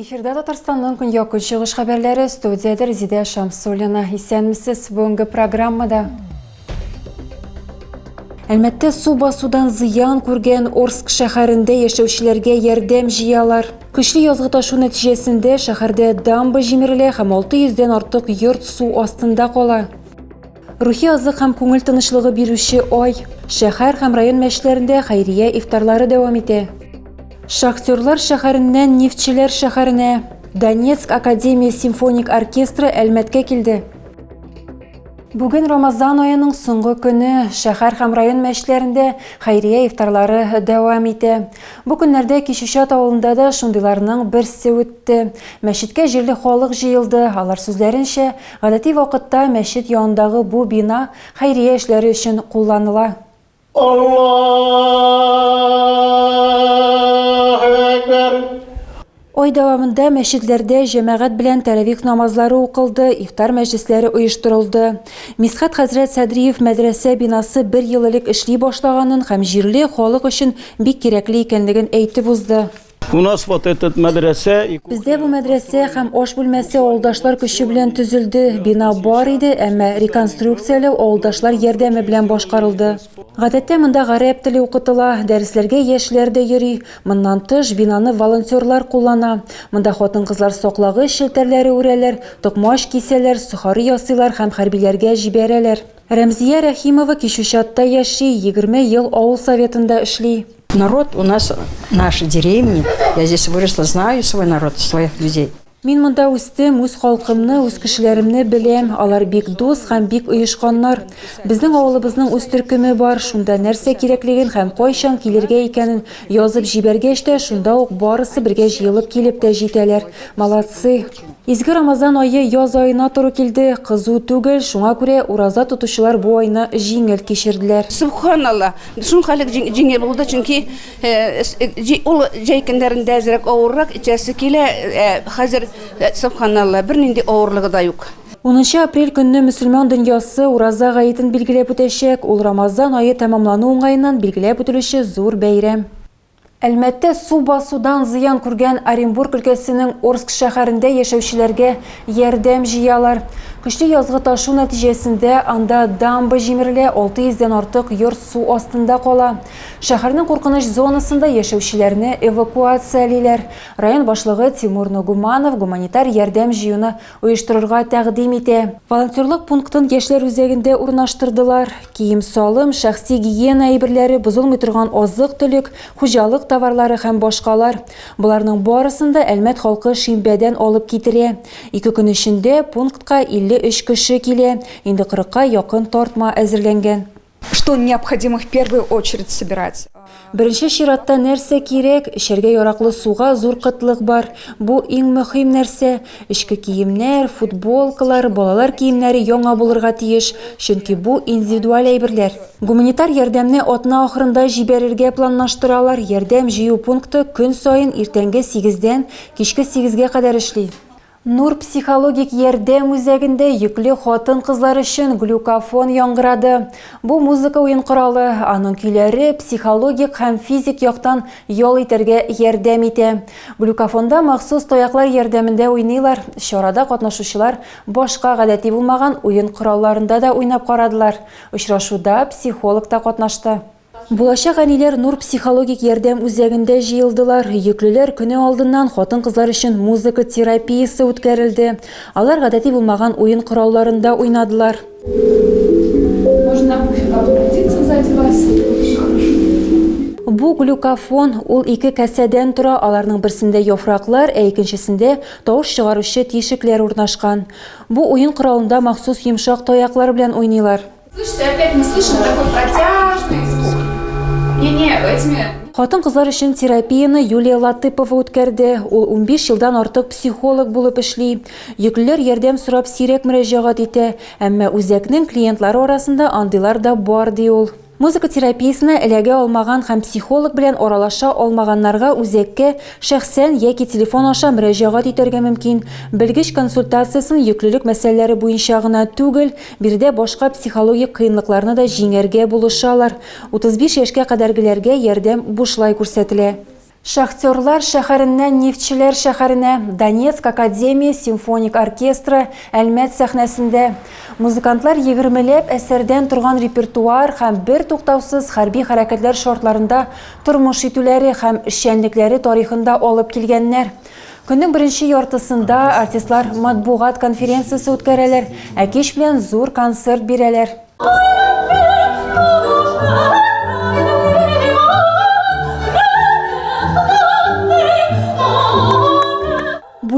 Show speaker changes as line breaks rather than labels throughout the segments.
Эфирда Татарстанның көньяк-көнчыгыш хәбәрләре, студиядә Резидә Шамсуллина. Исәнмесез, бүгенге программада. Әлмәттә су басудан зыян күргән Орск шәһәрендә яшәүчеләргә ярдәм җыялар. Көчле язгы ташу нәтиҗәсендә шәһәрдә дамба җимерелә һәм 600 дән артык йорт су астында кала. Рухи азык һәм күңел тынычлыгы бирүче ай. Шәһәр һәм район мәчетләрендә хәйрия ифтарлары дәвам итә. Шахтерлар шәһәреннән нефтьчеләр шәһәренә. Донецк академия симфоник оркестры Әлмәткә килде. Бүген Рамазан аеның соңгы көне. Шәһәр һәм район мәчетләрендә хәйрия ифтарлары дәвам итә. Бу көннәрдә Кичүчат авылында да шундыйларның берсе үтте. Мәчеткә җирле халык җыелды. Алар сүзләренчә, Гадәти вакытта мәчет янындагы бу бина хәйрия эшләре өчен кулланыла.
Аллаһу әкбәр!
Ай дәвамында мәчетләрдә җәмәгать белән тәравих намазлары укылды, ифтар мәҗлесләре оештырылды. Мисхәт хәзрәт Садриев мәдрәсә бинасы бер ел элек эшли башлаганын һәм җирле халык өчен бик кирәкле икәнлеген әйтеп узды.
У нас вот этот мәдрәсә и кухня.
Бездә бу мәдрәсә һәм аш бүлмәсе авылдашлар көче белән төзелде. Бина бар иде, әмма реконструкцияләү авылдашлар ярдәме белән башкарылды. Гадәттә монда гарәп теле укытыла, дәресләргә яшьләр дә йөри. Моннан тыш, бинаны волонтерлар куллана. Монда хатын-кызлар саклагыч челтәрләре үрәләр, токмач кисәләр, сохари ясыйлар һәм хәрбиләргә җибәрәләр. Рәмзия Рәхимова Кичүчатта яши, 20 ел авыл советында эшли.
Народ у нас нашей деревни, я здесь выросла, знаю свой народ, своих людей.
Мин монда үстем, үз халкымны, үз кешеләремне беләм. Алар бик дус һәм бик оешканнар. Безнең авылыбызның үз төркеме бар, шунда нәрсә кирәклеген һәм кайчан килергә икәнен язып җибәргәч тә, шунда ук барысы бергә җыелып килеп тә җитәләр. Молодцы! Изге Рамазан ае яз аена туры килде. Кызу түгел, шуңа күрә ураза тотучылар бу айны җиңел кичерделәр.
Сөбханалла, шулхәтле җиңел булды, чөнки ул җәй көннәрендә әзрәк авыррак, эчәсе килә, ә хәзер, сөбханалла, бернинди авырлыгы да юк.
Унынчы апрель көнне мөселман дөньясы Ураза гаетен билгеләп үтәчәк. Ул Рамазан ае тәмамлану уңаеннан билгеләп үтелүче зур бәйрәм. Әлмәттә су басудан зыян күргән Оренбург өлкәсенең Орск шәһәрендә яшәүчеләргә ярдәм җыялар. Көчле язгы ташу нәтиҗәсендә анда дамба җимерелә, 600 дән артык йорт су астында кала. Шәһәрнең куркыныч зонасында яшәүчеләрне эвакуациялиләр. Район башлыгы Тимур Ногуманов гуманитар ярдәм җыюны оештырырга тәкъдим итә. Волонтерлык пунктын яшьләр үзәгендә урнаштырдылар. Кием-салым, шәхси гигиена әйберләре, бозылмый торган азык-төлек, хуҗалык товарлары һәм башкалар. Боларның барысын да Әлмәт халкы шимбәдән алып китерә. Ике көн эчендә пунктка 53 кеше килә, инде кырыкка якын тартма әзерләнгән.
Что необходимо в первую очередь собирать?
Беренче чиратта нәрсә кирәк? Эчәргә яраклы суга зур кытлык бар. Бу иң мөһим нәрсә. Эчке киемнәр, футболкалар, балалар киемнәре яңа булырга тиеш, чөнки бу индивидуаль әйберләр. Гуманитар ярдәмне атна ахырында җибәрергә планлаштыралар. Ярдәм җыю пункты көн саен иртәнге сигездән кичке сигезгә кадәр эшли. Нур психологик ярдәм үзәгендә йөкле хатын-кызлар өчен глюкофон яңгырады. Бу музыка уен коралы, аның көйләре психологик һәм физик яктан ял итәргә ярдәм итә. Глюкофонда махсус таяклар ярдәмендә уйныйлар. Чарада катнашучылар башка гадәти булмаган уен коралларында да уйнап карадылар. Очрашуда психолог та катнашты. Булачак әниләр Нур психологик ярдәм үзәгендә җыелдылар. Йөклеләр көне алдыннан хатын-кызлар өчен музыка терапиясе үткәрелде. Алар гадәти булмаган уен коралларында уйнадылар.
Можно обратиться сзади вас.
Бу глюкофон, ул ике касәдән тора, аларның берсендә яфраклар, ә икенчесендә тавыш чыгаручы тишекләр урнашкан. Бу уен коралында махсус йомшак таяклар белән уйныйлар.
Слышите, опять мы слышим такой протяжный звук. Не-не, этими...
Хатын-кызлар өчен терапияне Юлия Латыпова үткәрде. Ул 15 елдан артык психолог булып эшли. Йөклеләр ярдәм сорап сирәк мөрәҗәгать итә, әмма үзәкнең клиентлары арасында андыйлар да бар, ди ул. Музыка терапиясенә эләгә алмаган һәм психолог белән аралаша алмаганнарга үзәккә шәхсән яки телефон аша мөрәҗәгать итәргә мөмкин. Белгеч консультациясен йөклелек мәсьәләләре буенча гына түгел, биредә башка психологик кыенлыкларны да җиңәргә булышалар. 35 яшькә кадәргеләргә ярдәм бушлай күрсәтелә. Шахтерлар шәһәреннән нефтьчеләр шәһәренә, Донецк академия симфоник оркестры Әлмәт сәхнәсендә. Музыкантлар егермеләп әсәрдән торган репертуар һәм бертуктаусыз хәрби хәрәкәтләр шартларында тормыш итүләре һәм эшчәнлекләре тарихын да алып килгәннәр. Көннең беренче яртысында артистлар матбугат конференциясе үткәрәләр, ә кич белән зур концерт бирәләр.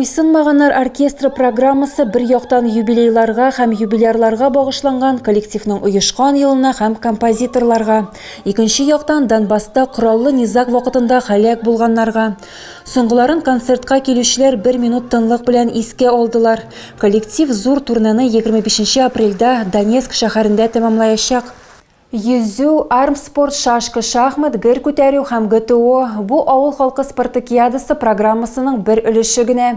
Буйсынмаганнар оркестры программасы бер яктан юбилейларга һәм юбилярларга багышланган коллективның оешкан елына һәм композиторларга, икенче яктан Донбасста кораллы низаг вакытында һәлак булганнарга. Соңгыларын концертка килүчеләр бер минут тынлык белән искә алдылар. Коллектив зур турнены 25 нче апрельдә Донецк шәһәрендә тәмамлаячак. Йөзү, армспорт, шашка, шахмат, гер күтәрү һәм ГТО, бу авыл халкы спартакиадасы программасының бер өлеше генә.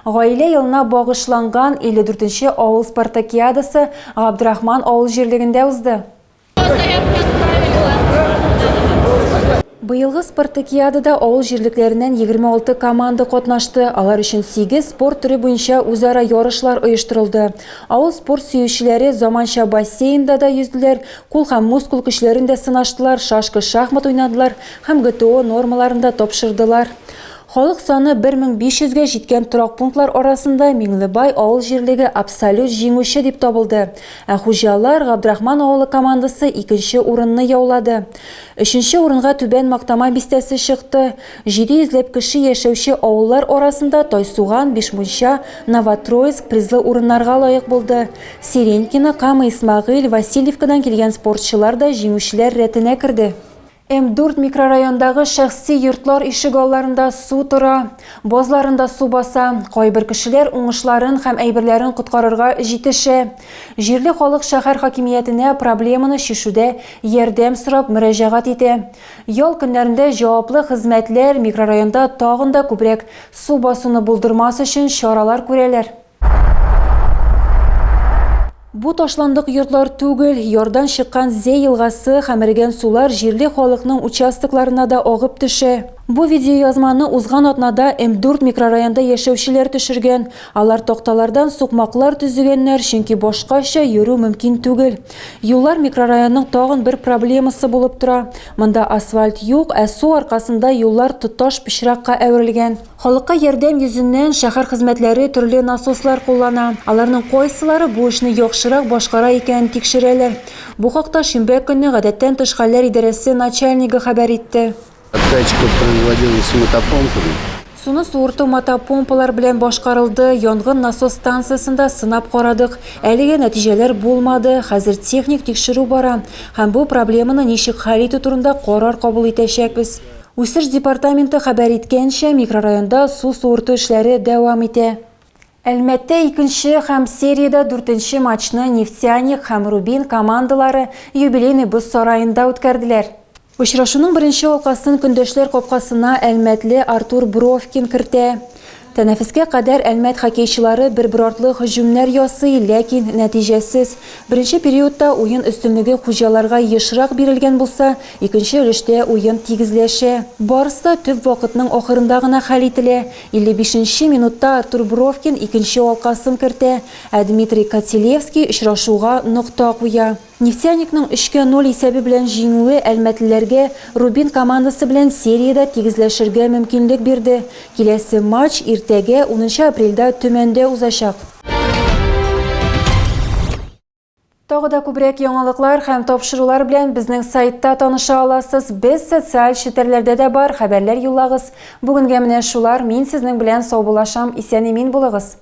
Гаилә елына багышланган 54 нче авыл спартакиадасы Габдрахман авыл җирлегендә узды. Быелгы спартакиадада авыл җирлекләреннән 26 команда катнашты. Алар өчен 8 спорт төре буенча үзара ярышлар оештырылды. Авыл спорт сөючеләре заманча бассейнда да йөзделәр, кул һәм мускул көчләрен дә сынаштылар, шашка-шахмат уйнадылар һәм ГТО нормаларын да тапшырдылар. Халык саны 1500 гә җиткән торак пунктлар арасында Миңлебай авыл җирлеге абсолют җиңүче дип табылды. Ә хуҗалар, Габдрахман авылы командасы икенче урынны яулады. Өченче урынга Түбән Мактама бистәсе чыкты. 700 ләп кеше яшәүче авыллар арасында Тайсуган, Бишмунча, Новотроицк призлы урыннарга лаек булды. Сиренькино, Кама-Исмәгыйль, Васильевкадан килгән спортчылар да җиңүчеләр рәтенә керде. М-4 микрорайондагы шәхси йортлар ишегалларында су тора, базларын да су баса. Кайбер кешеләр уңышларын һәм әйберләрен коткарырга җитешә. Җирле халык шәһәр хакимиятенә проблеманы чишүдә ярдәм сорап мөрәҗәгать итә. Ял көннәрендә җаваплы хезмәтләр микрорайонда тагын да күбрәк су басуны булдырмас өчен чаралар күрәләр. Бу ташландык йортлар түгел, ярдан чыккан Зәй елгасы һәм эрегән сулар җирле халыкның участокларына да агып төшә. Бу видеоязманы узган атнада М-4 микрорайонда яшәүчеләр төшергән. Алар такталардан сукмаклар төзегәннәр, чөнки башкача йөрү мөмкин түгел. Юллар микрорайонның тагын бер проблемасы булып тора. Монда асфальт юк, ә су аркасында юллар тоташ пычракка әверелгән. Халыкка ярдәм йөзеннән шәһәр хезмәтләре төрле насослар куллана. Аларның кайсылары бу эшне яхшырак башкара икәнен тикшерәләр. Бу хакта шимбә көнне гадәттән тыш хәлләр идарәсе начальнигы хәбәр итте.
Откачка производилась мотопомпами.
Суны суырту мотопомпалар белән башкарылды, янгын насос станциясендә сынап карадык. Әлегә нәтиҗәләр булмады, хәзер техник тикшерү бара һәм бу проблеманы ничек хәл итү турында карар кабул итәчәкбез. Үсеш департаменты хәбәр иткәнчә, микрорайонда су суырту эшләре дәвам итә. Әлмәттә икенче һәм сериядә дүртенче матчны Нефтяник һәм Рубин командалары Юбилейный боз сараенда үткәрделәр. Очрашуның беренче алкасын көндәшләр капкасына әлмәтле Артур Бровкин кертә. Тәнәфескә кадәр Әлмәт хоккейчылары бер-бер артлы һөҗүмнәр ясый, ләкин нәтиҗәсез. Беренче периодта уен өстенлеге хуҗаларга ешрак бирелгән булса, икенче өлештә уен тигезләшә. Барысы да төп вакытның ахырында гына хәл ителә. 55 нче минутта Артур Бровкин икенче алкасын кертә, ә Дмитрий Котелевский очрашуга нокта куя. Нефтяникның өчкә ноль исәбе белән җиңүе әлмәтлеләргә Рубин командасы белән сериядә тигезләшергә мөмкинлек бирде. Киләсе матч иртәгә, унынчы апрельдә Төмәндә узачак. Тагы да күбрәк яңалыклар һәм тапшырулар белән безнең сайтта таныша аласыз. Без социаль челтәрләрдә дә бар, хәбәрләр юллагыз. Бүгенгә менә шулар, мин сезнең белән саубуллашам, исән-имин булыгыз!